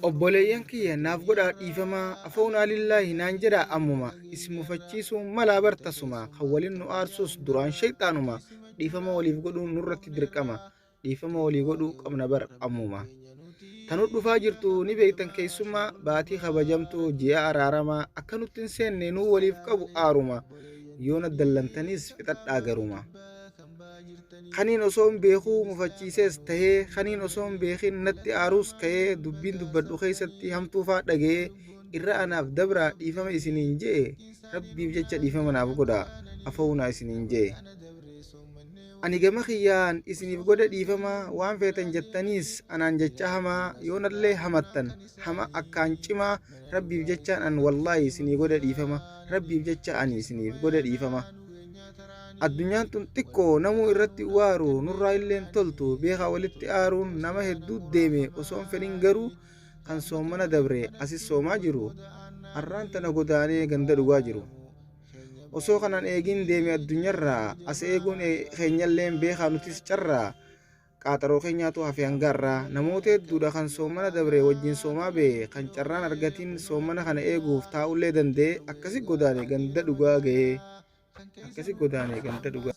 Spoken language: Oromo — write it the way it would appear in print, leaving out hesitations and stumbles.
Obboleeyyan kiyya naaf godhaa dhiifama, afownaa lillaahi naan jedhaa ammuma, isin mufachiisuun malaa bar tasuma, kan walin nu aarsus duraan sheyxaanuma, dhiifama waliif godhuun nurratti dirqama, dhiifama walii godhuu qabna bar ammuma. Ta nu dhufaa jirtu ni beektan keessummaa, baatii kabajamtuu ji'a araaramaa, akka nutti hin seenne nuu waliif qabu aaruma, yoo na dallantaniis fixadhaa garuma. Kaniin osoon beekuu mufachiisees tahee, kaniin osoon beekin natti aaruus ka'ee, dubbiin dubbadhu keessatti hamtuufaa dhaga'ee, irra anaaf dabraa dhiifama isiniin je'e, Rabbiif jecha dhiifama naaf godhaa, afownaa isiniin je'e. Ani gama kiyyaan isiniif godhe dhiifama, waan feetan jettaniis anaan jecha hamaa, yoo nallee hamattan hama akkaan cimaa, Rabbiif jechaan an wallaahi isinii godhe dhiifama, Rabbiif jecha ani isiniif godhe dhiifama. Addunyaan tun xiqqoo namuu irratti waaru, nurraa illeen toltu beekaa walitti aaruun, nama hedduu deeme osoon fedhin garuu, kan soommana dabre asis soomaa jiru, arraan tana godaanee ganda dhugaa jiru. Osoo kanan eegin deeme addunyarraa, as eeguun keenyalleen beekaa nutis carraa, Qaaxaroo keenyaatu hafe hanga har'aa. Namoota hedduudha kan soommana dabre wajjin soomaa ba'e, kan carraan argatin soommana kana eeguuf taa'ullee danda'e, akkasi godaane ganda dhugaa ga'ee. Akkasi godaane ganda dhugaa.